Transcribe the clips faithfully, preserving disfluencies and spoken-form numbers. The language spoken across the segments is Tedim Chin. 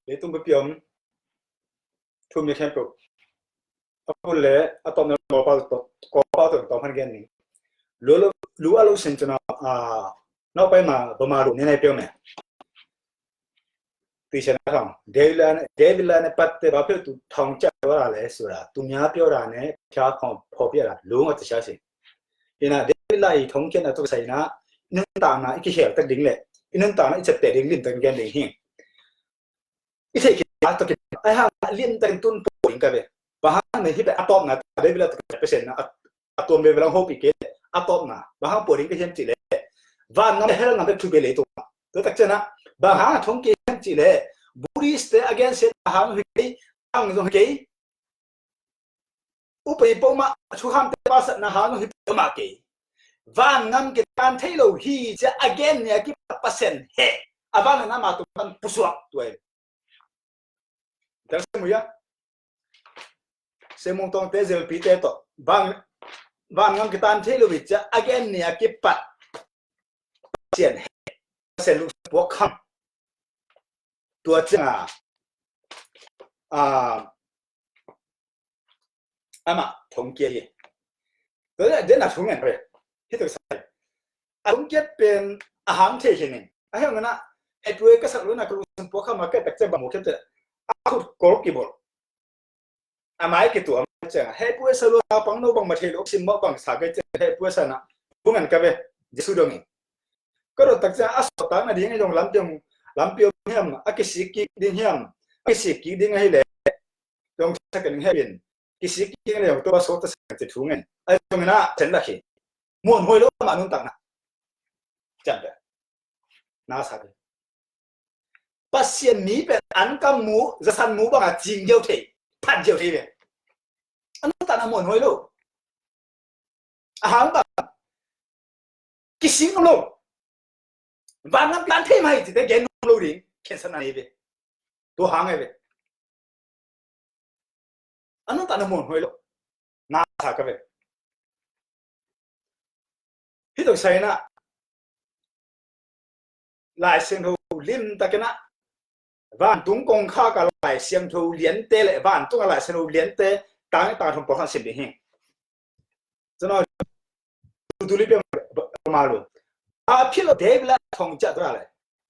Leitung pipi om thu mi khempeuh a pul le a tawpna kawpau tawh, kawpau tawh tawm han gen ni. Lu a lo sin cun a, nau pai ma ba ma lu ne nai pio me. Tuisan a thong David la ne, David la ne patte ba pio tu thong cha wa le sura tu mia pio ra ne kya khong pho pia ra lu nga ta sha si. Ina David la i thong kian a tu sai na, i nuntakna i kihel tak ding le i nuntakna i chat te ding lim tak gen ding hi. I theih khit a, a lim takin tun pawh ding ka ve. Bang hang na hi pen a tawpna David la tak pesen na a tuam ve lang hopi ke a tawpna bang hang pawh ding ka hiam cih leh, van ngam hel ngam bek thu ve leitung ah. Tua tak ciangin bang hang a thong ke hiam cih leh, Buddhist te a gensiat a hang hi kei, ang zong hi kei. Upadi pawh mah a thukhamte pasatna hang hi pawh mah kei. Van ngam kitan thei lo hi cia a gen nia kipat Pasian he a van ngam a tum pan pusuak tuai. Dal se muya se mung tawngte zelpite tawh van, van ngam kitan thei lo hi cia a gen nia kipat Pasian he, Pasian lungsim puak kham. Tua cianga a, amah thong kia hi. Tua cianga den a thong ngen pe hi tuk sai. A thong kiat pen a hang thei hi ning a hiang na. Hei pue ka sak lo na ka lungsim puak kham a kai tak ciang bang mu khiat ciang a khut kol kibol. A mai kituam ciang hei pue sa lo a pang no bang ma thei lo sim mawh bang sa kai ciang hei pue sa na. Bungan ka ve Jesu dong in. Ka rot tak ciang a sawt tak na ding a dong lam piang lam piang hiam a kisik kik ding hiam a kisik kik ding a hi le. Dong sa ka ning hei in kisik kik ding a dong tua sawt ta sa ka ci thu ngen. A dong na chen la khi. Muan hoi lo ma nun tak na. Ciang pe. Na sa pe. Pasian mi pen an kam mu, zasan mu banga cing deuh thei, phat deuh thei ve. An tan a muan hoi lo. A hang bang kising lo. Van ngam tan thei mai cite gen lo ding, khensan a nei ve. Tua hang ai ve. A nuntak na muan huai lo. Na sa ka ve. Hi to sai na. Lai Siangtho lim takin a vantung kong kha ka Lai Siangtho liante le vantung a Lai Siangtho liante tang tang thum pawlkhat sim ding hi. Cun tu tu li pia ma lu. A philo David la thong cia tura le.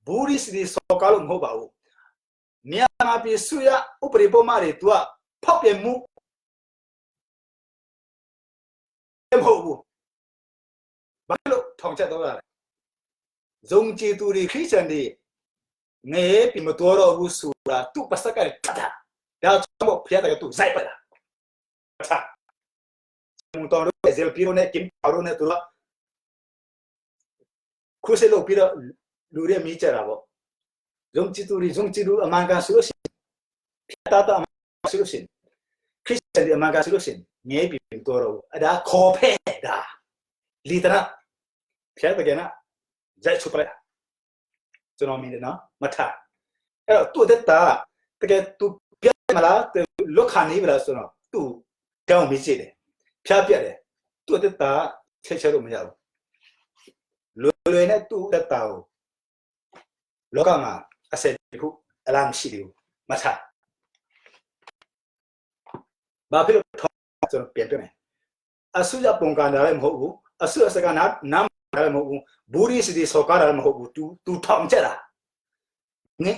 Buddhist di sokal um ho ba u. Myanmar pi suya upadi poma di tua phap pia mu. Em ho bu. Ba lo thong cia tura le. Zong ci tu di Christian di. Nge pi ma tua ro bu su la tu pasaka di tata. Da chong bo phia ta tu zai pa la. Tha. Mung tawng ru ne, zelpi ru ne, kim pau ru ne, tu la. Khuse lo pi ru, lu ria mi cia ra bo. Zong ci tu ri, zong ci ru, a man kan su lo sin. Pia ta ta a man kan su lo sin. Christian ri a man kan su lo sin. Nge pi pim tua ro. A da ko phe da. Li ta na. Pia ta ke na. Zai chu pa la. Cun mi na ma tha. Eh, tu te ta, te ke tu pia ma la, te lo khan ni la cun tu pia mi ci de. Pia pia de. Tu te ta, che che ru ma ya. Lo lo ne tu te ta. Lo ka ma, a se ku, a lam si diu. Ma tha. Ba philo thong cun pian pian. A sui a pung kan da le mo u, a sui a sa kan na nam da le mo u, Buddhist di so ka da le mo u tu tu thong che da. Nge,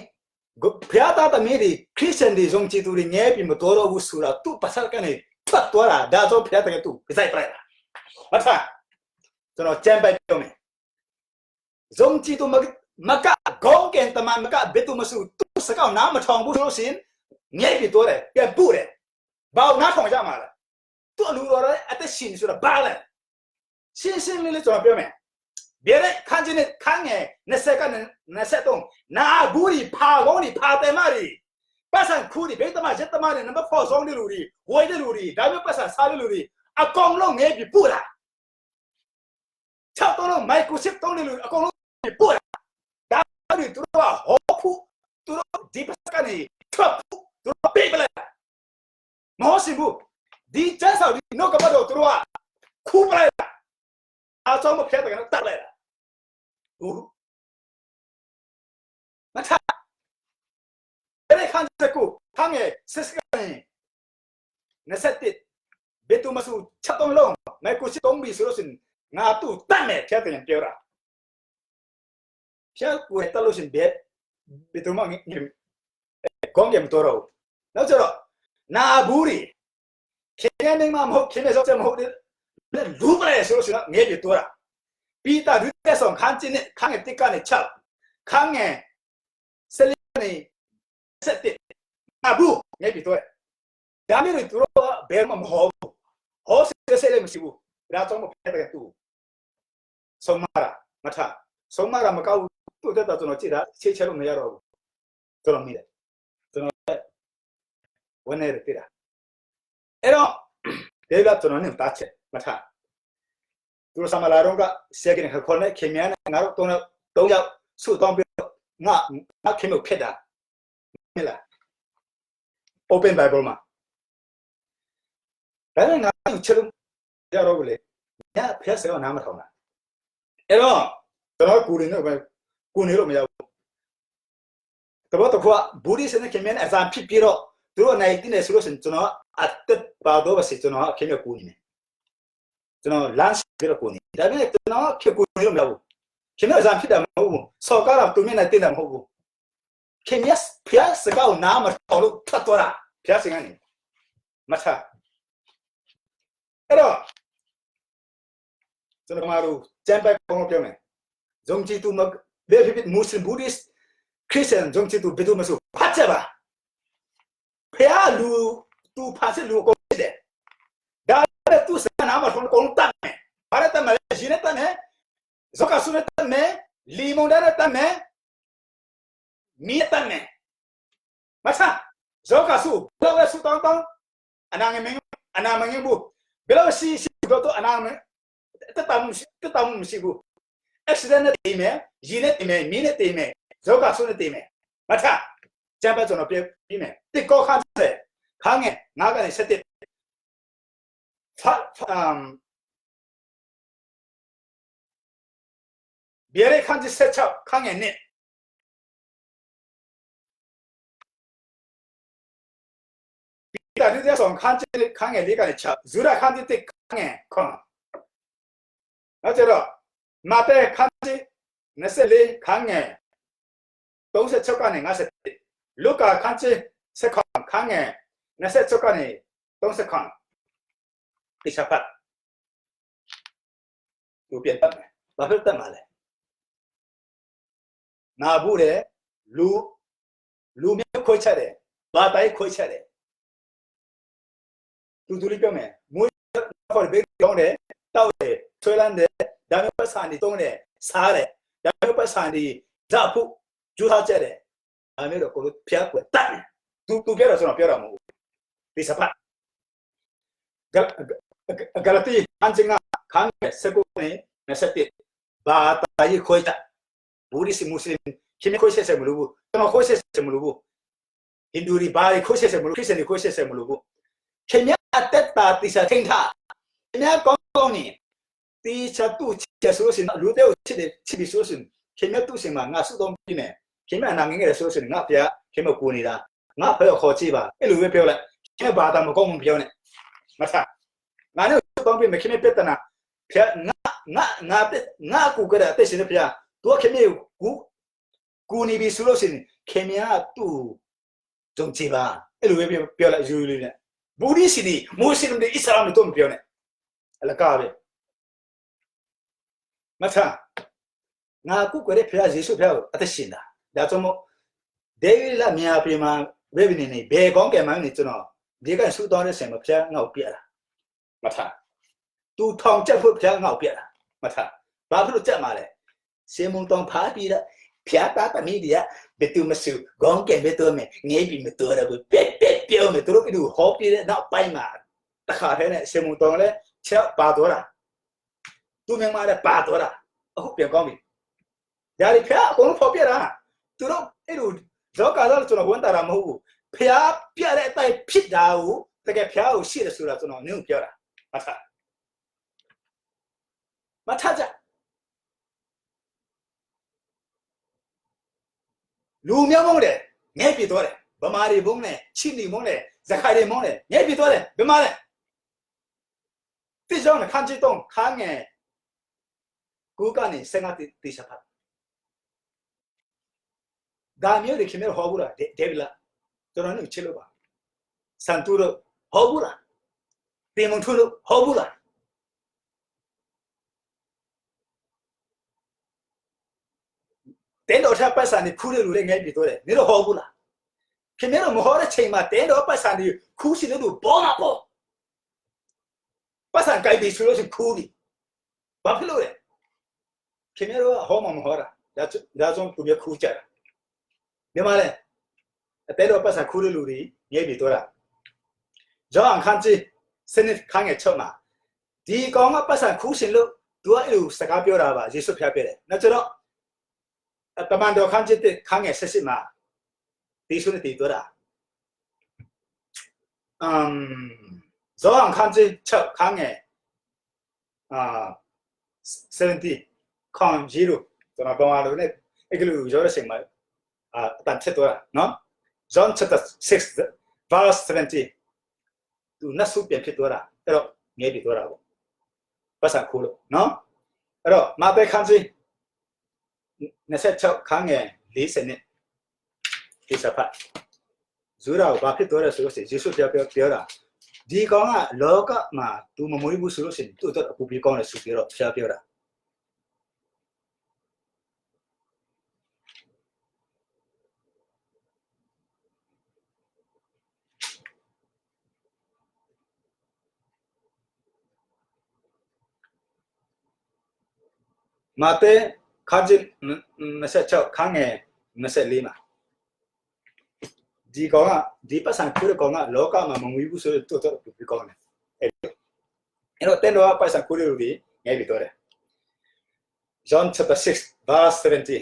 go phia ta ta mi di Christian di zong ci tu di nge pi mo to ro u su la tu pasal kan ni. Phat tua la da zong phia ta ke tu zai pa la. Ma tha. Cun cem pai pian me. Zong ci tu maka gong ken taman maka betu masu tu sakau na ma thong bu lo sin. Nge pi tua le, pia bu le. Bau na thong ja ma le. Tu lu lo le, a te sin su la ba le. Sin sin li li zong pia me. Bia le kan jin kan nge, na se kan na se tong. Na bu li pa gong li pa te ma li. Pasan khu li, be ta ma, jet ta ma li, na ma pho zong li lu li. Wai li lu li, da me pasan sa li lu li. A kong lo nge pi bu la. Chau tong lo mai ku sip tong ni lu a kong lo ni pu la. Da ni tu lo ho pu tu lo di pa ka ni chua pu tu lo pi pa la. Ma ho si bu di chan sau di no ka ma do tu lo a ku pa la. A chong ma phia ta ka na ta la. U. Na tha. ခန်းတစ်ခု၊ ခန်းငယ်ဆယ့်ဆယ့်ကိုးကနေ နှစ်ဆယ့်တစ်၊ ဘယ်သူမှ ဆုတောင်းလို့မရဘူးဆိုလို့ရှိရင် ငါ့ကိုတတ်မယ်၊ ဘုရားသခင်ပြောတာ။ ဘုရားကိုတတ်လို့ရှိရင် ဘယ်၊ ဘယ်သူမှ ငြိမ်၊ ခေါင်းငယ်မတိုးတော့ဘူး။ နောက်ကျတော့ နဘူးတွေ၊ ခင်ဗျားမိန်းမမဟုတ်၊ ခင်ဗျားယောက်ျားမဟုတ်တဲ့ လူပလိုက်ဆိုလို့ရှိရင် ငရဲပြည်တိုးတာ။ ပေတရု ဒုတိယဆောင် ခန်းကြီးနှစ်၊ ခန်းငယ်တစ်ကနေ ခြောက်၊ ခန်းငယ်ဆယ့်လေးကနေ ဆယ့်တစ်၊ နဘူး၊ ငရဲပြည်တိုးတယ်။ ဒါမျိုးတွေ သူတို့က ဘယ်မှမဟောဘူး။ ဟောဆရာလည်းမရှိဘူး။ ဒါကြောင့်မို့ ဘုရားသခင် သူ့ကို ဆုံးမတာ။ မထား၊ ဆုံးမတာမကဘူး၊ သူ့အသက်တာ ကျွန်တော်ကြည့်တာ ရှေ့ဆက်လို့မရတော့ဘူး။ ကျွန်တော်မိတယ်။ ကျွန်တော်လည်း ဝမ်းနည်းတယ် သိတာ။ အဲ့တော့ ဒေးဗစ်က ကျွန်တော်နဲ့ တားချက်၊ မထား။ သူတို့ ဆာမလာတုန်းက ဆယ်ကနေ့ ဟိုခေါ်နဲ့ ခင်ဗျားနဲ့ ငါတို့ သုံးယောက်၊ သုံးယောက် ဆုတောင်းပြီးတော့ ငါ၊ ငါခင်ဗျားကို ဖျက်တာ မင်းလား။ Open Bible မှာ။ ဒါနဲ့ ငါ့ကို ချက်လို့မရတော့ဘူးလေ။ ည ဘုရားစကားကို နားမထောင်တာ။ အဲ့တော့ ကျွန်တော် ကူညီလို့ပဲ၊ ကူညီလို့မရဘူး။ သဘောတစ်ခုက Buddhist နဲ့ ခင်ဗျားနဲ့ အသံဖြစ်ပြီးတော့ သူတို့ နာရီတင်းတယ်ဆိုလို့ရှိရင် ကျွန်တော် အသက်ပါတော့ပါစေ၊ ကျွန်တော် ခင်ဗျားကို ကူညီမယ်။ ကျွန်တော် လမ်းရှင်းပြီးတော့ ကူညီ။ ဒါပေမဲ့ ကျွန်တော် ခင်ဗျားကို ကူညီလို့မရဘူး။ ခင်ဗျား အသံဖြစ်တာမဟုတ်ဘူး။ စော်ကားတာ၊ သူများ နာရီတင်းတာမဟုတ်ဘူး။ ခင်ဗျား ဘုရားစကားကို နားမထောင်လို့ ထွက်သွားတာ။ ဘုရားရှင်ကနေ မထား။ အဲ့တော့ ကျွန်တော် ဗမာလို ကျမ်းပိုဒ်အကောင်းဆုံး ပြောမယ်။ ယုံကြည်သူမ၊ ဘယ်ဖြစ်ဖြစ်၊ Muslim, Buddhist, Christian ယုံကြည်သူ ဘယ်သူမဆို ဖတ်ကြပါ။ ဘုရားလူ၊ သူဖန်ဆင်းလူ အကုန်ချစ်တယ်။ ဒါပေမဲ့ သူ့စကား နားမထောင်လို့ အကုန်လုံး တတ်မယ်။ ဘာနဲ့တတ်မလဲ။ ရေနဲ့တတ်မယ်။ ရောဂါဆိုးနဲ့တတ်မယ်။ လေမုန်တိုင်းနဲ့တတ်မယ်။ မီးနဲ့တတ်မယ်။ မထား။ ရောဂါဆိုး ဘယ်လောက်ပဲ ဆုတောင်းတောင်း အနာငြိမ်း၊ အနာမငြိမ်းဘူး။ ဘယ်လောက် ရှိရှိ ဒီတော့ အနာမ၊ သက်သာမှုမရှိ၊ သက်သာမှုမရှိဘူး။ Accident နဲ့သေမယ်။ ရေနဲ့သေမယ်။ မီးနဲ့သေမယ်။ ရောဂါဆိုးနဲ့သေမယ်။ မထား။ ကျမ်းပိုဒ် ကျွန်တော် ပြပေးမယ်။ တစ်ကောရိန္သု ခန်းငယ်ငါးကနေ ဆယ့်တစ်။ ဖ၊ ဖ၊ အမ်၊ ပေတရု ခန်းကြီး ဆယ့်ခြောက်၊ ခန်းငယ်နှစ်။ ပေတရု ဒုတိယဆောင် ခန်းကြီး၊ ခန်းငယ်လေးကနေ ခြောက်၊ ယုဒ ခန်းကြီးတစ်၊ ခန်းငယ်ခုနစ်။ နောက်ကျတော့ မဿဲ ခန်းကြီး နှစ်ဆယ့်လေး၊ ခန်းငယ် သုံးဆယ့်ခြောက်ကနေ ငါးဆယ့်တစ်၊ လုကာ ခန်းကြီး ဆယ့်ခုနစ်၊ ခန်းငယ် နှစ်ဆယ့်ခြောက်ကနေ သုံးဆယ့်ခုနစ်။ သေချာဖတ်။ သူပြန်တတ်မယ်။ ဘာဖြစ်လို့တတ်မှာလဲ။ နဘူးတယ်။ လူ၊ လူမျိုးခွဲခြားတယ်။ ဘာသာရေးခွဲခြားတယ်။ တူတူလေးပြောမယ်။ မူးယစ်၊ ခေါ်တယ်၊ ဘိန်းတောင်းတယ်၊ တောက်တယ်၊ ဆွဲလန်းတယ်။ ဒါမျိုးပိုက်ဆံတွေသုံးတယ်၊ စားတယ်။ ဒါမျိုးပိုက်ဆံတွေရဖို့ ကြိုးစားကြတယ်။ ဒါမျိုးတော့ ကိုယ်တို့ ဘုရားကိုယ်တတ်တယ်။ သူ၊ သူပြောတာ ကျွန်တော်ပြောတာမဟုတ်ဘူး။ သေချာဖတ်။ ဂလ၊ ဂလတိ ခန်းကြီးငါး၊ ခန်းငယ်ဆယ့်ကိုးနဲ့ နှစ်ဆယ့်တစ်။ ဘာသာရေးခွဲခြား၊ Buddhist၊ Muslim ခင်ဗျားခွဲခြားစရာမလိုဘူး။ ကျွန်တော်ခွဲခြားစရာမလိုဘူး။ ဟိန္ဒူတွေ ဘာတွေခွဲခြားစရာမလို၊ ခရစ်ယာန်တွေခွဲခြားစရာမလိုဘူး။ ခင်ဗျားအသက်တာ သေချာထိန်းထား။ ခင်ဗျားကောင်းကောင်းနေ၊ သေချာသူ့ချစ်တယ်ဆိုလို့ရှိရင်၊ လူတယောက်ကိုချစ်တယ်၊ ချစ်ပြီဆိုလို့ရှိရင်၊ ခင်ဗျားသူ့ဆီမှာ ငါဆုတောင်းပေးမယ်။ ခင်ဗျားအနာငြိမ်းတယ်ဆိုလို့ရှိရင်၊ ငါ့ဘုရား ခင်ဗျားကိုကူညီတာ၊ ငါ့ဘုရားကိုခေါ်ကြည့်ပါ။ အဲ့လိုပဲပြောလိုက်။ ခင်ဗျားဘာသာမကောင်းဘူး ပြောနဲ့။ မထား။ ငါနဲ့ဆုတောင်းပေးမယ်။ ခင်ဗျားပြဿနာ၊ ဘုရား၊ ငါ၊ ငါ၊ ငါအသက်၊ ငါကိုယ်ကယ်တာ အသက်ရှင်တဲ့ဘုရား၊ သူကခင်ဗျားကိုကူ၊ ကူညီပြီဆိုလို့ရှိရင်၊ ခင်ဗျားသူ့ကို ယုံကြည်ပါ။ အဲ့လိုပဲပြော၊ ပြောလိုက်၊ ရိုးရိုးလေးနဲ့။ Buddhist တွေ၊ Muslim တွေ၊ Islam တွေ တော့မပြောနဲ့။ အလကားပဲ။ မထား။ ငါကိုးကွယ်တဲ့ဘုရား ယေရှုဘုရားကို အသက်ရှင်တာ။ ဒါကြောင့်မို့ ဒေးဗစ်လ မြန်မာပြည်မှာ ပဲနေနေ၊ ဘယ်ခေါင်းကယ်မှန်းနေ၊ ကျွန်တော် ဒီကနေ ဆုတောင်းတဲ့အချိန်မှာ ဘုရား ငါ့ကိုပြတာ။ မထား။ သူထောင်ကျဖို့ ဘုရား ငါ့ကိုပြတာ။ မထား။ ဘာဖြစ်လို့ကျမှာလဲ။ ရှေးမုန်းတောင်းဖားပြီးတော့ ဘုရားသားသမီးတွေက ဘယ်သူမဆို ခေါင်းကယ်ပေးတော့မယ်၊ ငရဲပြည်မတိုးတော့ဘူး၊ ပျက်ပျက်ပြောမယ်။ သူတို့ အဲ့လိုဟောပြီးတဲ့နောက်ပိုင်းမှာ တခါတည်းနဲ့ ရှေးမုန်းတောင်းလည်း ချက်ပါသွားတာ။ သူ့မိန်းမလည်း ပါသွားတာ။ အခုပြန်ကောင်းပြီ။ ဒါတွေ ဘုရား အကုန်လုံးဖော်ပြတာ။ သူတို့ အဲ့လို လောကသားလို့ ကျွန်တော် ဝမ်းသာတာမဟုတ်ဘူး။ ဘုရားပြတဲ့အတိုင်း ဖြစ်တာကို တကယ် ဘုရားကို ရှိတယ်ဆိုတာ ကျွန်တော် နင့်ကိုပြောတာ။ မထား။ မထားကြ။ လူမျိုးမုန်းတယ်၊ ငရဲပြည်သွားတယ်။ ဗမာတွေမုန်းတယ်၊ ချင်းတွေမုန်းတယ်၊ ရခိုင်တွေမုန်းတယ်၊ ငဲပြီးသွားတယ်၊ ဗမာတွေ။ တစ်ကြောင်းနဲ့ ခန်းကြီးသုံး ခန်းငယ် ကိုးကနေ ဆယ့်ငါး တေချာဖတ်။ ဒါမျိုးတွေ ခင်ဗျားတို့ ဟောဘူးလား၊ ဒေး-၊ ဒေးဗစ်လား။ ကျွန်တော်တို့ ချစ်လို့ပါ။ စံသူတို့ ဟောဘူးလား။ တင်မုန်ထူတို့ ဟောဘူးလား။ တဲတော့ ထပ်ပတ်စံတွေ ခူးတဲ့လူတွေ ငဲပြီးသွားတယ်။ နင်တို့ ဟောဘူးလား။ ခင်ဗျားတို့ မဟောတဲ့အချိန်မှာ တဲတော့ ပတ်စံတွေ ခူးချင်တဲ့လူ ပေါ်မှာပေါ်။ ပတ်စံကိုင်ပြီဆိုလို့ရှိရင် ခူးပြီ။ ဘာဖြစ်လို့လဲ။ ခင်ဗျားတို့က ဟောမှမဟောတာ။ ဒါကြောင့် ဒါကြောင့် သူများ ခူးကြတာ။ ဒီမှာလဲ အတဲတော့ ပတ်စံခူးတဲ့လူတွေ ငဲပြီးသွားတာ။ ယောဟန် ခန်းကြီး ဆယ့်နှစ် ခန်းငယ် ခြောက်မှာ ဒီကောင်က ပတ်စံခူးချင်လို့ သူက အဲ့လို စကားပြောတာပါ။ ယေရှုဘုရား ပြောတယ်။ နောက်ကျတော့ အ တမန်တော် ခန်းကြီးတစ် ခန်းငယ် ဆယ့်ရှစ်မှာ ယေရှုနဲ့ တေပြောတာ။ အမ်၊ ယောဟန် ခန်းကြီး ခြောက် ခန်းငယ် အာ၊ seventy ခေါင်ကြီးတို့၊ ကျွန်တော် ဗမာလိုနဲ့ အင်္ဂလိပ်လို ပြောတဲ့အချိန်မှာ အာ၊ အတန်ဖြစ်သွားတာနော်။ John chapter six, verse seventy. သူနတ်ဆိုးပြန်ဖြစ်သွားတာ။ အဲ့တော့ ငဲပြီးသွားတာပေါ့။ ပတ်စံခူးလို့နော်။ အဲ့တော့ မဿဲ ခန်းကြီး နှစ်ဆယ့်ခြောက် ခန်းငယ် လေးဆယ်နှစ် ဒီစာဖတ်။ ယူဒကို ဘာဖြစ်သွားလဲဆိုလို့ရှိရင် ယေရှုဘုရား ပြော-၊ ပြောတာ၊ ဒီကောင်က လောကမှာ သူမမွေးဘူးဆိုလို့ရှိရင် သူ့အတွက် အပူပင်ကောင်းတယ်ဆိုပြီးတော့ ဘုရားပြောတာ။ မဿဲ ခန်းကြီး နှစ်ဆယ့်ခြောက် ခန်းငယ် နှစ်ဆယ့်လေးမှာ ဒီကောင်က၊ ဒီပတ်စံခူးတဲ့ကောင်က လောကမှာ မမွေးဘူးဆိုလို့ သူ့အတွက် အပူပင်ကောင်းတယ်။ အဲ့တော့ အဲ့တော့ တဲတော့ ပတ်စံခူးတဲ့လူတွေ ငဲပြီးသွားတယ်။ John chapter six, verse seventy.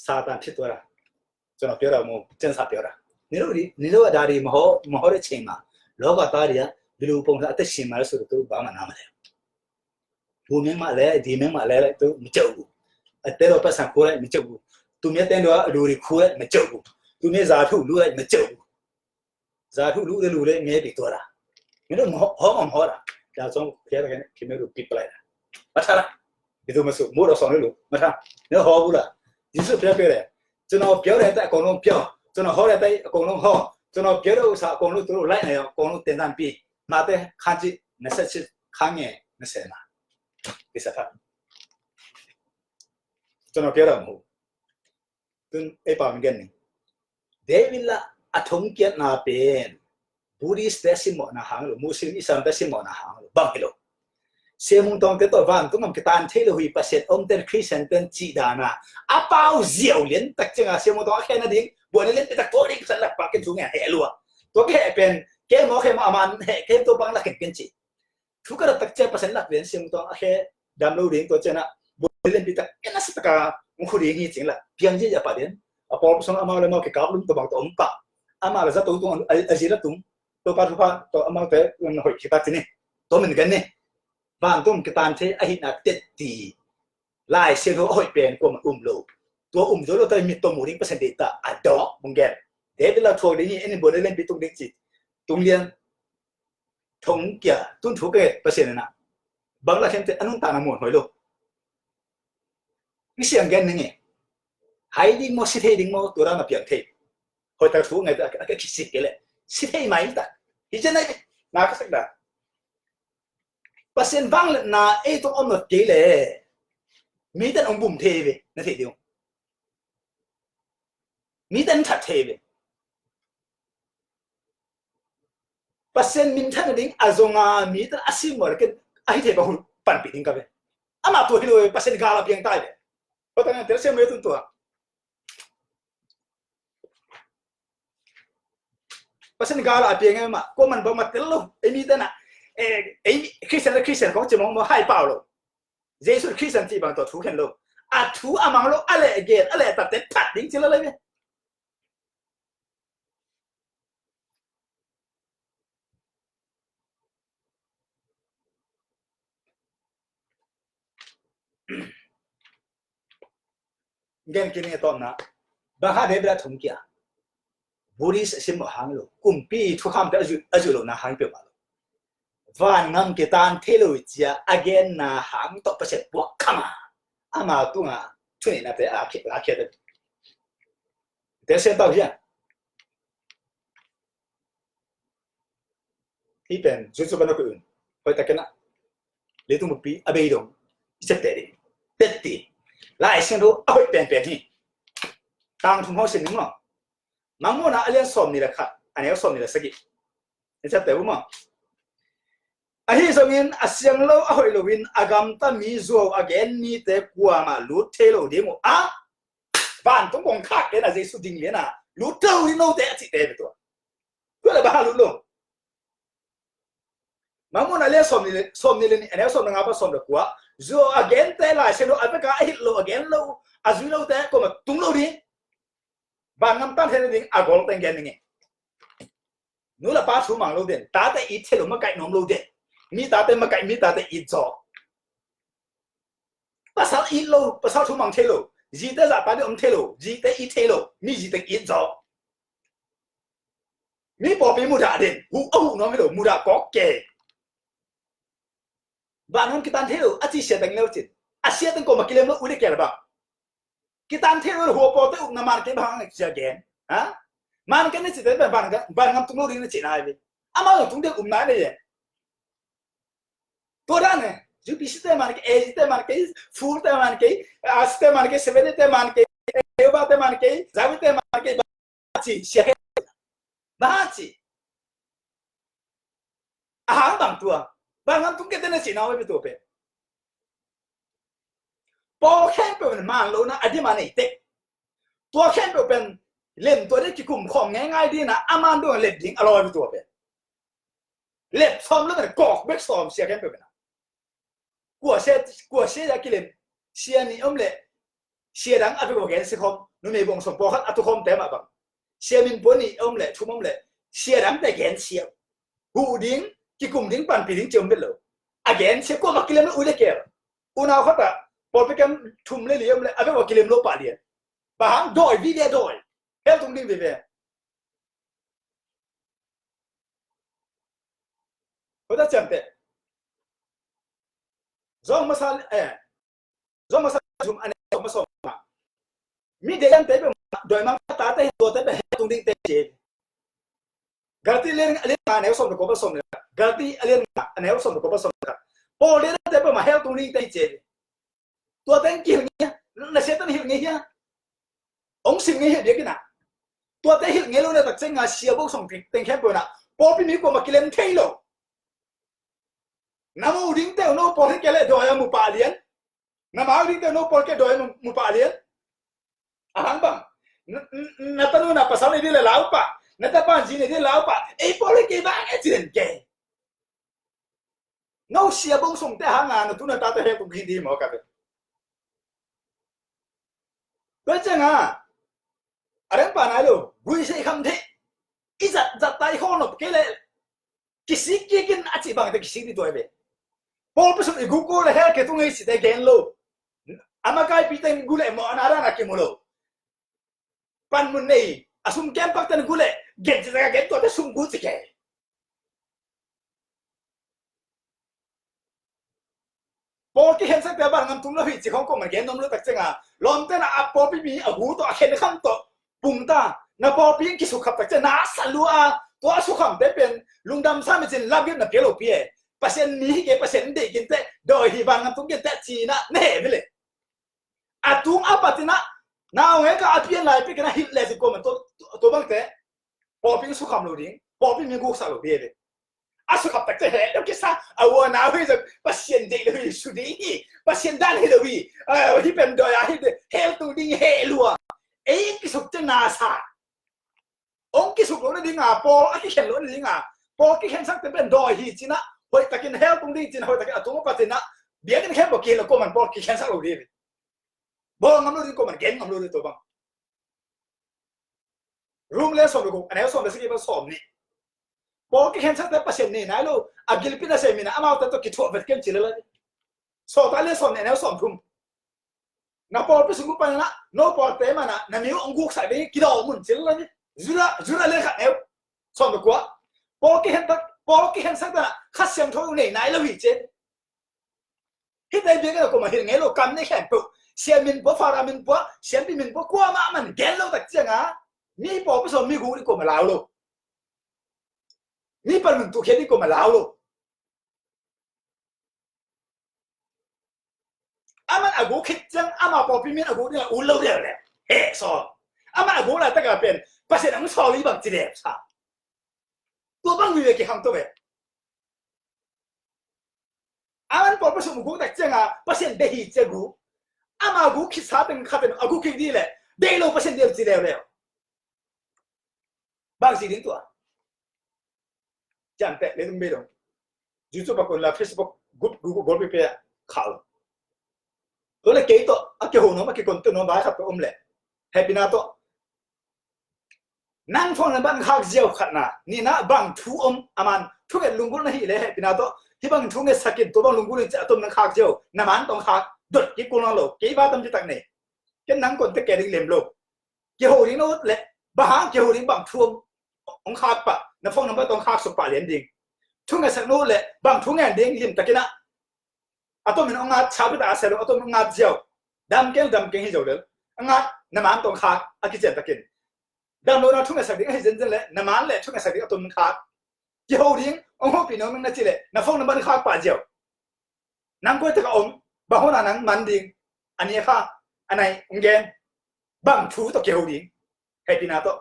စာတန်ဖြစ်သွားတာ။ ကျွန်တော် ပြောတာမဟုတ်ဘူး၊ ကျမ်းစာ ပြောတာ။ နင်တို့ဒီ၊ နင်တို့က ဒါတွေ မဟော၊ မဟောတဲ့အချိန်မှာ လောကသားတွေက ဘယ်လိုပုံစံ အသက်ရှင်မှာလဲဆိုတော့ သူတို့ ဘာမှ နားမလည်ဘူး။ ဟိုမင်းမလဲ၊ ဒီမင်းမလဲ၊ သူတို့ မကြုံဘူး။ အတဲတော့ ပတ်စံခူးလိုက်၊ မကြုံဘူး။ သူများ တဲတော့ အလူတွေ ခူးလိုက်၊ မကြုံဘူး။ သူများ ဓာတ်ထုလုပ်လိုက်၊ မကြုံဘူး။ ဓာတ်ထုလုပ်တဲ့လူလည်း ငဲပြီးသွားတာ။ မင်းတို့ မဟော၊ ဟောမှ မဟောတာ။ ဒါကြောင့် ဘုရားသခင် ခင်ဗျားတို့ ပစ်ပလိုက်တာ။ မှတ်ထားလား။ ဘယ်သူမဆို၊ မိုးတော်ဆောင်တဲ့လူ မှတ်ထား။ မင်းတို့ ဟောဘူးလား။ ယေရှု ဘုရား ပြောတယ်။ ကျွန်တော် ပြောတဲ့အတိုင်း အကုန်လုံး ပြော၊ ကျွန်တော် ဟောတဲ့အတိုင်း အကုန်လုံး ဟော၊ ကျွန်တော် ပြောတဲ့ဥစ္စာ အကုန်လုံး သူတို့ လိုက်နေအောင် အကုန်လုံး သင်တန်းပေး။ မဿဲ ခန်းကြီး နှစ်ဆယ့်ခြောက် ခန်းငယ် နှစ်ဆယ်မှာ ဒီစာဖတ်။ ကျွန်တော် ပြောတာမဟုတ်ဘူး။ သူ အဲ့ပါမင်းကဲနေ။ ဒေးဗစ်လ အထုံးကတ်နာပင် Buddhist တဲ့ စစ်မှန်နာဟန်လို့၊ Muslim Islam တဲ့ စစ်မှန်နာဟန်လို့၊ ဘာဖြစ်လို့။ ရှေးမုန်တောင် တဲ့တော့ ဗန်တုံး ကတန်ထေးလို့၊ ဟို ပစက် အုံး တဲ့ ခရစ်ယာန် တဲ့ ကြည်ဒါနာ၊ အပေါက် ဇော်လင်း တက်ကျင် ရှေးမုန်တောင် အခဲနဒင်း ဘွယ်လင်း တဲ့ တိုးရင်း စက်လက် ပါကင် သူငယ် ဟဲလို့။ တော့ ကဲပင် ကဲမော ခဲမော အမန် ဟဲ ကဲတော့ ဘင်္ဂလား ကင် ကင် ချီ Thu ka rak takcia pasen lak den siam tawng a khe dam lo ding tua cianah bawlin pi tak en a si taka ngkhu ding hi cing la piang ziahziah pah den. A pawl pasal amau le amau kikap lum tawbang tawh om pah. Amah le zato tung a, a zila tung Topa thupha tawh amaute hoih kikap cini. Tua min kan ni. Vantung kitan thei a hihna tetti Lai Siangtho a hoih pen kuamah um lo. Tua um zo lo ta mit tawh mu ding Pasian deihta a dawk bang gen. David la thuak ding hi, en in bawlin pi tung ding ci. Tung lian thong kia tun thu ka nget Pasian in ah bang la khente a nuntakna muanhuai lo. Kisiang gen ning e. Hai ding maw, si thei ding maw, tua dan a piang thei. Hoih tak thu ngai ta a kisik kei leh si thei mai ta. Hi cian ai na ka sak dan. Pasian vangliatna ei tawh om lo kei leh mite in hong bum thei ve, na thei ding. Mite in that thei ve. Pasian minthanna ding a zong a mite a sim maw le ken a hi thei bang hun panpih ding ka ve. Amah tua hi lo ve, Pasian gal a piang tai ve. Tua tangin tel siam lo tun tua. Pasian gal a piang e mah, kuaman bang mah tel lo. Ei mite na, eh, ei Christian le Christian kong ci mawngmawng hai pau lo. Jesu Christian cih bang tawh thu khen lo. A thu a mang lo, a leh gen, a leh tatte that ding ci lo lai ve. Gen kini a tawpna. Bang ha David a thong kia. Buddhist a simmawh hang lo, kumpi thukhamte a zuih, a zuih lohna hang peuhmah lo. Vangam kitan thei lo hi ci-a a genna hang tawh Pasian puak kham a, ama tungah thuneihna te a khia, a khia te. Te sem tau hian. Hih pen zuzu pan a kuih un. Hoih takin a leitung bukpi a bei dong i ciapteh ding. Tetti. Lai Siangtho a hoih penpen hi. Tang thum hong sim ning maw. Mangmuhna a lian sawmnih le khat, a neu sawmnih le sagih. I ciapteh uh maw. Ahi zongin a siang lo a hoih loin a gamta mi zuau a gen mite kuamah lut thei lo ding uh a, vantung kong khak lian a Jesu ding lian a lut thei lo ding note a cihte hi tua. Tua le bang hang lut lo. Mangmuhna a lian sawmnih le, sawmnih le nih, a neu sawm le nga pan sawm le kua. Zuau a gente Lai Siangtho a veka a hilh lo, a gen lo, a zui lote kuamah tung lo ding. Vangam tan thei nading a golte gen ning e. Nu le pa thu mang lo den, tate it thei lo, makaih nuam lo den. Mi tate makaih, mi tate it zaw. Pasal it lo, pasal thu mang thei lo. Zite zahtak ding om thei lo, zite it thei lo, mi zite it zaw. Mi pawlpi mudah den, huh a huh nuam hi lo, mudah kawk kei. Vangam kitan thei lo a ci sia teng leu cin. A sia teng kuamah kilem lo uh le kei le bang. Kitan thei lo le hua pawlte upna man kei bang hang sia gen. Ha? Man kei na cite bang, vangam tung lo ding na cihna hi ve. Amau zong tung ding upna na hi e. Tua dan e, U P C te man kei, A G te man kei, Full te man kei, As te man kei, Seven te man kei, Eva te man kei, Zawi te man kei, bang ci, sia kei, bang ci. A hang bang tua, vangam tung kei te na cihna uh hi tua pen. Pawl khempeuh in man lohna a dim a nei tek. Tua khempeuh pen lem tua ding kikum khawm ngeingai ding a, a man dong lep ding a lawi tua pen. Lep sawm lo pen kawk bek sawm sia khempeuh pen a. Kua sia, kua sia a kilem, sia nih om leh, sia dang a vek uh a gen sia khawm, numei bawng sawm pawlkhat a tu khawmte mah bang. Sia min pua nih om leh, thum om leh, sia dangte gen sia. Huh ding, kikum ding, panpih ding ci om vet lo. A gen sia kuamah kilem lo uh le kei. Unau khat ah, pawlpi kem thum le li om leh, a vek uh a kilem lo pah lian. Bang hang dawi vive dawi. Hell tung ding vive. Hoih tak ciangteh. Zong masa, eh, Zong masa thum a neu sawm a sawm a. Mi deihte peuhmah, dawimangpa tate hi, tuate peuh hell tung dingte ci. Galati a lian, a lian nga a neu sawm le kua pan sawm le, Galati a lian nga a neu sawm le kua pan sawm le. Pawl deihte peuhmah hell tung dingte hi ci. Tuate hong kihilh ngei hia? Na siate hong hilh ngei hia? Hong sim ngei hia biakinn ah? Tuate hilh ngei lo na tak ciang a sia bawng sawng teng khempeuh in ah pawlpi mi kuamah kilem thei lo. Na mu dingte uh no pawl hi kei leh dawi a mu pah lian. Na mau dingte uh no pawl kei dawi a mu, mu pah lian. A hang bang. Na, na, na tanu na pasal nei ding le lau pah. Na tapa zi nei ding le lau pah. Ei pawl hi kei bang e ci den kei. No sia bawng sawngte a hang a na tu na tate hell tung hi ding maw ka ve. Tua ciang a, a dang pa nai lo, gui sei kham thei. I zat, zat tai khawl nop kei leh kisik kik in a cih bangte kisik ding tua hi ve. Pawlpi sung i guk uh le hell kitung hi cite gen lo. A makaipite in gu leh mawhna dan a kimu lo. Panmun nei a sum kem pakte in gu leh gen cih zaka gen tuate sum gu ci kei. Pawl kikhensakte a bang ngam tung lo hi ci khawng kong man gen nuam lo tak ciang a, lawmte in a pawlpi mi a gu tawh a khen kham tawh pung ta, na pawlpi in kisukkhap tak ciang na sa lua a, tua a sukhamte pen lungdam sa mi cin lamgim na pia lo pi e. Pasian mi hi kei, Pasian in deih kinte, dawi hi, van ngam tung kinte ci-in a na heh ve le. A tung a pat in a, na ong e ka a pian lai pi kei na hilh le ci kong man tua, tua bangte. Pawlpi in sukham lo ding, pawlpi mi guksak lo ding hi. A sukhap tak ciang heh lo kisa, a ua na hui zong Pasian deih lo hi, su ding hi, Pasian dan hi lo hi, a, hih pen dawi a hi ding, hell tung ding heh lua. Ei kisuk ciang na sa. Ong kisuk lo na ding a, pawl a kikhen lo na ding a, pawl kikhensakte pen dawi hi ci-in a, hoih takin hell tung ding ci-in a, hoih takin a tung a pat in a, biakinn khempeuh kihel lo kong man pawl kikhensak lo ding hi. Bawl ngam lo ding kong man gen ngam lo ding tua bang. Rom lian sawm le guk, a neu sawm le sagih pan sawm nih. Pawl kikhensakte Pasian nei nai lo, a gilpi nasem in a, amaute tawh kithuah vet kei un ci lel a. Sawltak lian sawm nih, a neu sawm thum. Na pawlpi sung uh pan in a, no pawlte man a, na mi uh hong guksak ding hi, kidawm un ci lel a. Judah, Judah lian khat neu sawm le kua. Paul kikhen tak, Paul kikhen sak ta, Kha Siangtho nei nai lo hi ci. Hih tei biakinn ah kuamah hilh ngei lo, kam nei khempeuh, sia min pua, Farah min pua, siampi min pua, kuamah man gen lo tak ciangin, mi pawlpi sawm mi guk ding kuamah lau lo. Mi panmun tuhkhiat ding kuamah lau lo. Aman a guk khit ciang, ama pawlpi min a guk ding a ut lo leuleu. He, saw. Aman a guk laitak a pen, Pasian a hong sawl hi bang ci leu sa. Tua bang mi ve kikhang tua ve. Aman pawlpi sawm guk tak ciangin, Pasian deih hi ci a guk. Ama guk khit sa teng khat pen, a guk khit ding leh, deih lo Pasian deih lo ci leuleu. Bang ci ding tua. Ciamteh, leitung bei dong. YouTube a kon la, Facebook group, group, group pe khau. Tua leh kei tawh, a kiho nuam, a kikon tua nuam, vai khat tawh om leh. Hehpihna tawh. Nang phone number khak ziau khatna, nihna bang thu om, aman thunget lunggulh na hih leh hehpihna tawh. Hih bang thungetsak in, tua bang lunggulh in ci a tom nang khak ziau, na man tawh khak, dot kik kul nang lo, kei va tampi tak nei. Ken nang contact kei ding lem lo. Kiho ding na ut leh, bang hang kiho ding bang thu om, hong khak pah, na phone number tawh hong khak suk pah lian ding. Thungetsak na ut leh, bang thu ngen ding limtakin ah. A tomin hong ngat, sau pi ta a se lo, a tomin hong ngat ziau. Dam keng, dam keng hi zo lel. A ngat, na man tawh hong khak, a kician takin. Dam lo na thungetsak ding, a hi zenzen leh, na man leh thungetsak ding, a tomin hong khak. Kiho ding, hong hopih nuam ing na cih leh, na phone number khak pah ziau. Nang koi tak a om, bang hona nang man ding, a ni a kha, a nai, hong gen, bang thu tawh kiho ding, hehpihna tawh.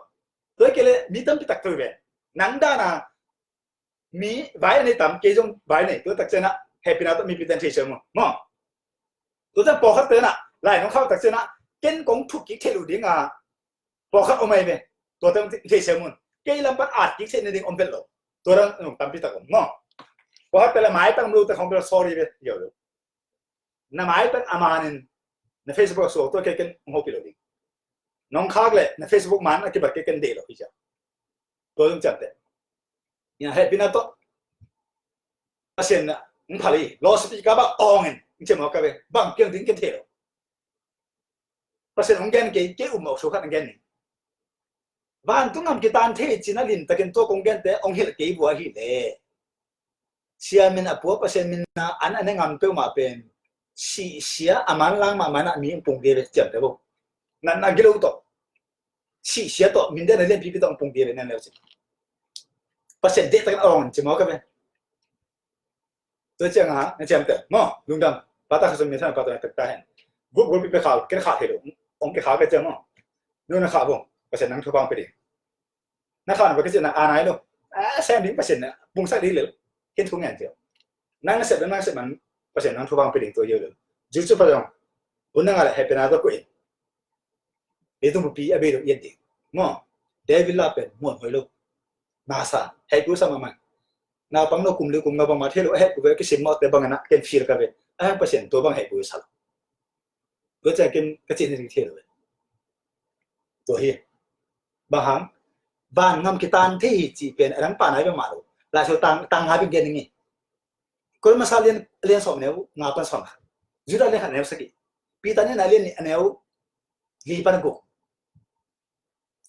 Tua hi kei leh, mi tampi tak tua hi ve. Nang dan a, mi vai a nei tam, kei zong vai nei, tua tak ciangin ah, hehpihna tawh mipi ten thei sia maw. Maw. Tua ciang pawlkhat ten ah, lai nong khak tak ciangin ah, ken kong thuk kik theih loh ding a, pawlkhat om ahi ve. Tua teng thei sia mun. Kei lam pan at kik theih nading om vet lo. Tua dan nong tampi tak om maw. Pawlkhat pela maitang lo te khong pela sorry ve. Yo lo. Na maitang a manin na Facebook a suak tua kei ken hong hopih lo ding. Nong khak leh na Facebook man a kibat kei ken deih lo hi cia. Tua zong ciamteh. Ina hehpihna tawh. Pasian na hong phal hi. Loudspeaker bang awng in. Hong ciam awk ka ve. Bang piang ding ken thei lo. Pasian hong gen kei, kei um mawk su khat hong gen ning. Vantung gam kitan thei cih na limtakin tua kong gente hong hilh kei vua hi le. Sia min a pua Pasian min a an a ne ngam peuhmah pen. Sihsia a manlang mahmah na mi hong pung dia ve ciamte bo. Natna gilo tawh. Sihsia tawh, min dia na lianpipi tawh hong pung dia ve nen leu cin. Pasian dehtakin awng in ci mawk a ve. Tua ciang a, na ciamteh maw, lungdam. Pata kha sung mi thana pata na pek ta hen. Gup gup pi pe khau, ken khau thei lo. Ong ke khau ke ciang maw. Nu na khau bong, Pasian nang thupha ong pe ding. Na khau na pe ke ciang na a nai lo. A sem ding Pasian na pungsak ding lel. Ken thu ngen ciang. Nang na sep nang sep man, Pasian nang thupha ong pe ding tua yeu lel. Ju cu pa dong. Hun na nga le happy na tua kuih. Leitung bupi a bei lo i et ding. Maw, David la pen muan huai lo. Masa, hei pui sa mahmah. Naupang no kum li kum nga bangmah thei lo, a hei pui ve kisim mawh te bang a na ken feel ka ve. A hang Pasian tua bang hei pui sa lo. Tua ciang ken ka cih ni thei lo ve. Tua hi. Bang hang, van ngam kitan thei hi cih pen a dang pa nai bang mah lo. Lai so tang, tang ngai bang gen ning i. Korin masa lian, lian sawm neu nga pan sawm khat. Judah lian khat neu sagih. Peter ni na lian nih a neu li pan guk.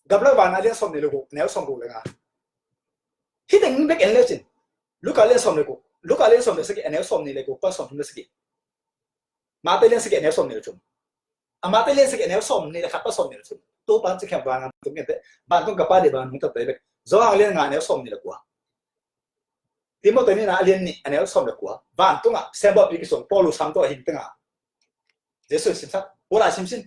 Gabla vana lian sawm nih le guk, a neu sawm guk le nga. Hih teng bek en le cin. Luka lian sawm le guk. Luka lian sawm le sagih, a neu sawm nih le guk pan sawm thum le sagih. Mate lian sagih, a neu sawm nih le thum. A Mate lian sagih, a neu sawm nih le khat pan sawm nih le thum. Topa ci khempeuh vana tung kente. Vantung ka Pa deih bang nungta te bek. Johan lian nga, a neu sawm nih le kua. Timothy nihna a lian nih a neu sawm le kua. Vantungah siambawipi kisuang Paul uh sam tawh a hing tengah Jesuh simsak. Paul a simsin.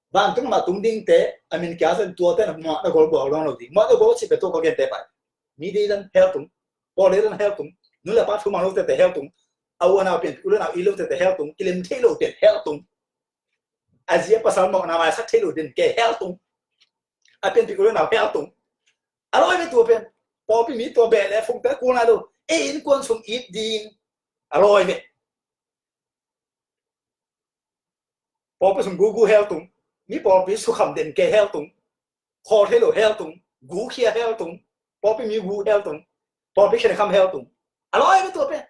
Vantungah mah tung dingte a min kia zen tuate na muah na gol buak luang lo ding. Muah na gol cih pe tua gol gente pai. Mi dei dan hell tung. Paul dei dan hell tung. Nu le pa thu mang lo tete hell tung. A u a nau pianpih u le nau it lo tete hell tung. Kilem thei lo tete hell tung. A zi a pasal mawhna maisak thei lo den ke hell tung. A pianpih u le nau hell tung. A lawi ve tua pen. Pawlpi mi tua beh le fungte kul nai lo. Ei innkuan sung it ding. A lawi ve. Pawlpi sung gugu hell tung. Mi pawlpi sukham den ke hell tung. Khawl thei lo hell tung. Gu khia hell tung. Pawlpi mi gu hell tung. Pawlpi khen kham hell tung. A lawi ve tua pen.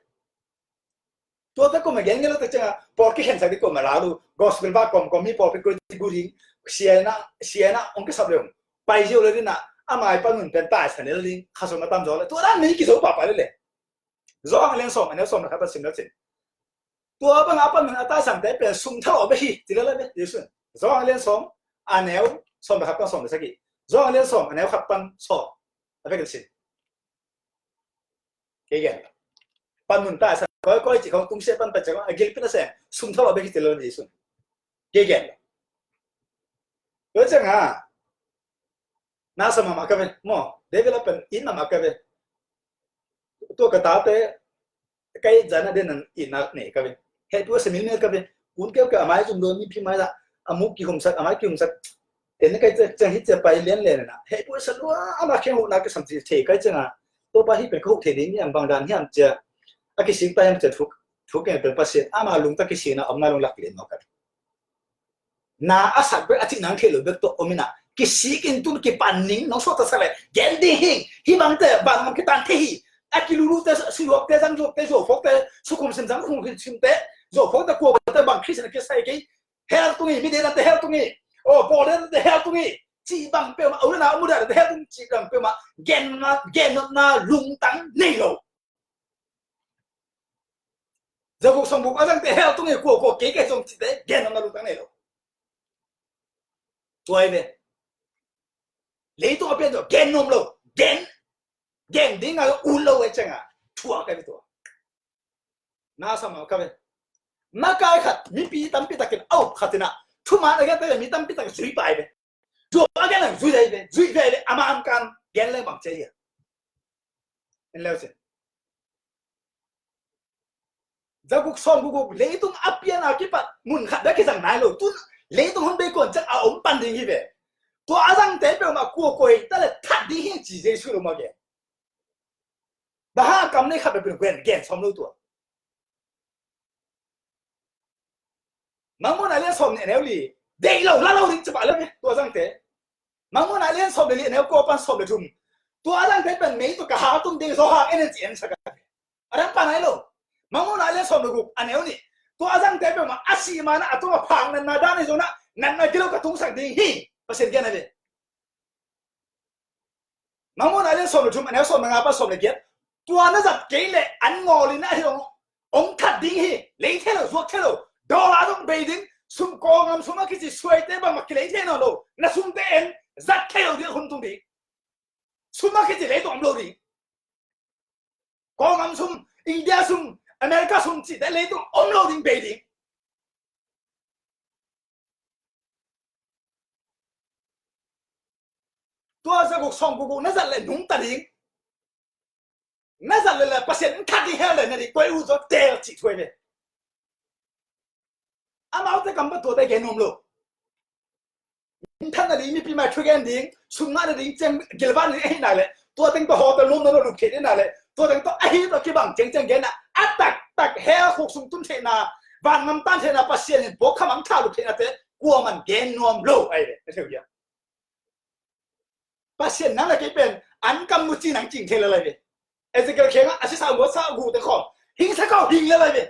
Tuate kua ma gen ngei lo tak ciangin, pawl kikhensak ding kua ma lau lo, gospel va kawmkawm mi pawlpi kua ding gu ding, siana, siana ong kisap leu. Pai zio lo ding na, a mai panmun pen taisan lel ding, kha sung a tam zaw le. Tua dan mi kizo papa le le. Johan a lian sawm, a neu sawm le khat pan sim le cin. Tua bang a panmun a taisante pen sum thalawh bek hi, ci le le be, Jesu. Johan a lian sawm, a neu sawm le khat pan sawm le sagih. Johan a lian sawm, a neu khat pan sawm. A bek le cin. Kei gen. Panmun taisan koi koi ci khong tungsiah pan pan ci khong a gilpi na seng sum thalawh bek hi ci le le Jesu. Kei gen. Tua ciang a na sa mahmah ka ve. Maw, David la pen it mahmah ka ve. Tua ka tate kai zana den an itna nei ka ve. Hehpih sa mil mil ka ve. Kun keu keu a mai zum do mipi mai la. A muk kihumsak, a mai kihumsak. En kai ciang hih ciang pai lian lian na. Hehpih sa lua ama khen huhna kisam ci thei kai ciang a. Topa hih pen ka huh thei ding hiam, bang dan hiam cia. A kisik ta hiam cia thuk, thuk ken pen Pasian ama lungtang kisik na om na lung lak lian mawk ka. Na a sak bek a cih nang thei lo bek tawh om in a, kisik in tun kipan ning nong suakta sak le gen ding hing. Hih bangte van ngam kitan thei hi. A kilulute, suzuakte, zangzuakte, zuaufuakte, sukhum sim zangkhum simte, zuaufuakte, kuakuate bang Khristian a kisai kei. Hell tung hi, mi dedante hell tung hi. Aw, pawl dedante hell tung hi. Cih bang peuhmah, a ulana a mudadante hell tung cih bang peuhmah gennopna, gennopna lungtang nei lo. Zaguk sawmguk a zangte hell tung hi, kuakua kei kei zong cihte gennopna lungtang nei lo. Tua hi ve. Leitung a pian zong gen nuam lo. Gen, gen ding a ut lo e ciang a thuak ka hi ve tua. Na sa mah ka ve. Makai khat mipi tampi takin a up khat in a thuman a gen ta ve, mi tampi takin zui pai ve. Zuak a gen lang zui dai ve, zui dai ve, a man kan gen leng bang cia hia. En leu sin. Zaguk sawmguk guk leitung a pian a kipat mun khat bek kizang nai lo. Tun leitung hun bei kuan ciang a om pan ding hi ve. Tua a zangte peuhmah kuakua hi ta le that ding hi ci Jesu lo mah gen. Bang hang a kam nei khat bek peuh gen, gen sawm lo tua. Mangmuhna a lian sawm nih a neu li. Deih lo, la lo ding ci pah lo ve, tua zangte. Mangmuhna a lian sawm le li a neu kua pan sawm le thum. Tua a zangte pen mei tawh ka hal tung ding zaw hang en en ci en sak a. A dang pan ai lo. Mangmuhna a lian sawm le guk a neu nih. Tua a zangte pen mah a sih ma na a tung a phak natna dan hi zong na natna gilo ka tungsak ding hi. Pasian gen a ve. Mangmuhna a lian sawm le thum a neu sawm le nga pan sawm le giat. Tua na zat kei leh an ngawl in a hi lo. Ong that ding hi. Lei thei lo, zuak thei lo. Dollar zong bei ding. Sum, Kawlgam sum a kici suaite bangmah kilei thei nawn lo. Na sumte en zat thei lo ding, hun tung ding. Sum a kici leitung om lo ding. Kawlgam sum, India sum, America sum cihte leitung om lo ding, bei ding. Tua zaguk sawmguk guk na zat le nungta ding. Na zat le le Pasian in that ding hel le na ding koi uh zaw tel cih thuai ve. Amaute kam pa tuate gen nuam lo. Minthan na ding, mipi mai thugen ding, sum ngah na ding ciang gilvan ding ahi nak leh, tua teng tawh hotel nuam na lo lup thei ding nak leh, tua teng tawh ahi tawh kibang ciang ciang gen na, a taktak hell khuk sung tun theihna, van ngam tan theihna, Pasian in puak khamang tha lup theihnate kuaman gen nuam lo ahi ve, a theu hia. Pasian nang le kei pen an kam mu ci nang cing thei le lai ve. Ezekiel khengah a sisa muatsa gu te khawm hing sa kau hing le lai ve.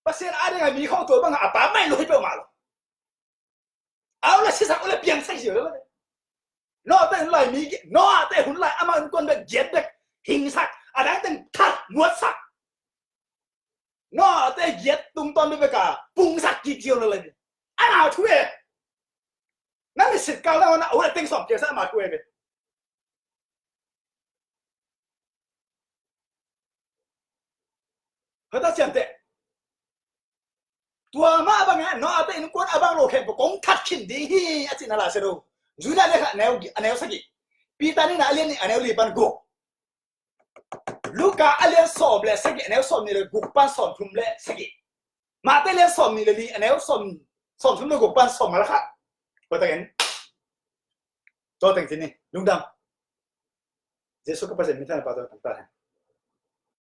Pasian a ding a mi khawng tua bang a pa mai lo hi peuhmah lo. Au le sisak u le piangsak hi lo. Noah te hun lai mi, Noah te hun lai ama hun kuan bek giat bek hingsak, a dang teng that muatsak. Noah te giat tungtawn bek bek a pungsak kik zio lo le. Ana thu e. Nang ni sit kal na, na u le teng sawm kiangsak ama thu e bek. Hata ciamteh. Tua mah a bang e, Noah te innkuan a bang lo khempeuh kong that khin ding hi, a cihna la sia do. Judah le kha a neu, a neu sagih. Peter nihna a lian nih a neu li pan guk. Luka a lian sawm le sagih a neu sawm nih le guk pan sawm thum le sagih. Mate lian sawm nih le li a neu sawm, sawm thum le guk pan sawm nga le khat. Kua tak en. Tua teng cin ni, lungdam. Jesu ka Pasian min thang a pa tua tang ta hen.